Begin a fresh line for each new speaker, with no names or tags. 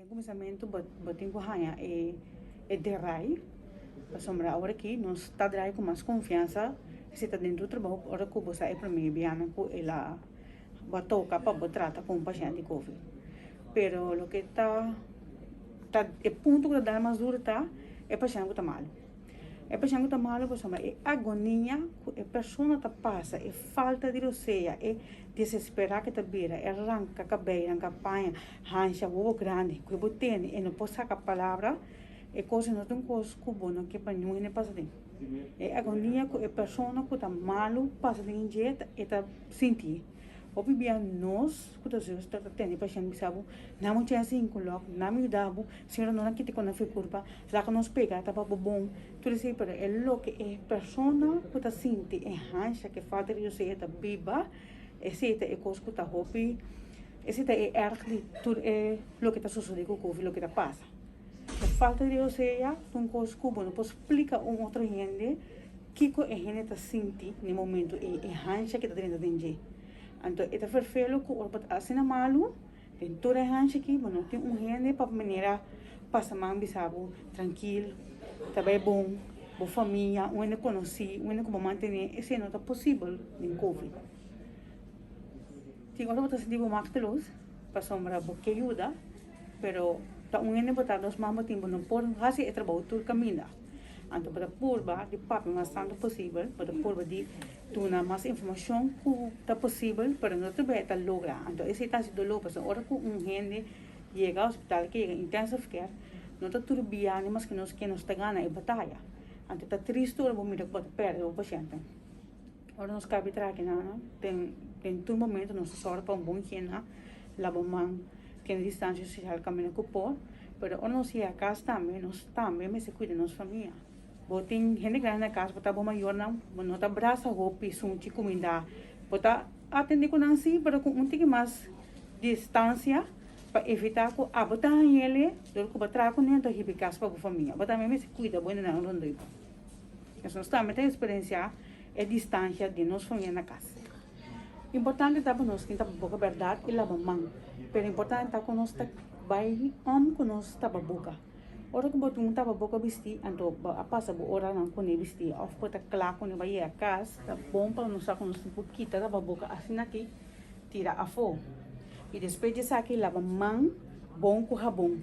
Den kuminsamentu bo bo tin ku haña e e derai, pasobra awor aki nos ta drai ku mas konfiansa si ta den tur trabou ora ku bo sa e promé bianan ku el a bo a toka pa bo trata ku un pashènt di covid. Pero loke ta ta e punto ku ta dal mas duru ta e pashènt ku ta malu. E pashènt ku ta malu pasobra e agonia ku e persona ta pasa, e falta di rosea, e desesperá ku e ta bira, e ranka kabei, ranka paña, Hansha wowo grandi ku e bo tene e no por saka palabra, e kos no ta un kos ku bo no ke pa niun hende pasa den. E agonia ku e persona ku ta malu pasa den dje e ta sinti. Hopi bia nos ku ta zuster ta tene pashènt bisa bo, nan bo chèn sin ku lòk, nan mi yuda bo, señora no nan kita ku nan fe kurpa, laga nos pega ta pa bo bon, tur esei pero e loke e persona ku ta sinti e hansha ku e falta di Dios e ta biba, esei ta e kos ku ta hopi. Esei ta e erg di tur e loke ta sosodé ku Covid, loke ta pasa. E falta di rosea ta un kos ku bo no por splika un otro hende kiko e hende ta sinti na e momento ei, e hansha ku ta drenta den dje. Anto e ta ferfelu ku ora bo ta asina malu, den tur e hansha aki bo no tin un hende pa manera pasa man bisa bo trankil, ta bai bon, bo famia, un hende konosí, un hende ku bo mantené, esei no ta posibel den Covid. Tin ora bo ta sinti bo machteloos pasobra bo ke yuda, pero ta un hende bo ta dos man bo tin bo no por haci e trabou tur caminda. Anto bo ta purba di papia mas tanto posibel, bo ta purba di duna mas informacion cu ta posibel, pero no tur bes e ta logra. Anto esey ta haci dolor pasobra ora cu un hende yega hospital ke yega intensive care no ta tur bia ni maske nos ke nos ta gana e bataya. Anto ta tristo ora bo mira cu bo ta perde bo paciente. Ora nos kabi traha kinan den den tur momento nos ta sòru pa un bon higiena, laba man, tene distansia sosial kaminda ku por, pero ora nos yega kas tambe nos tambe mester kuida nos famia. Bo tin hende grandi na kas, bo ta bo mayornan, bo no ta brasa hopi sunchi kuminda, bo ta atende ku nan si pero ku un tiki mas distansia pa evitá ku abo ta hañ'el dor ku bo traha kuné anto hiba e kas pa bo famia. Bo tambe mester kuida bo hendenan rondó bo. Nos nos tambe ta experiencia e distancia di nos familia na cas. Importante ta pa nos tin tapaboca berdad y laba man, pero importante ta cu nos ta bay om cu nos tapaboca. Ora cu bo tin un tapaboca bisti, anto bo a pasa bo oranan cune bisti of bo ta cla cune bo a yega cas, ta bon pa nos sa cu nos tin cu kita tapaboca asina aki tira afo. Y despues di esaki laba man bon cu habon.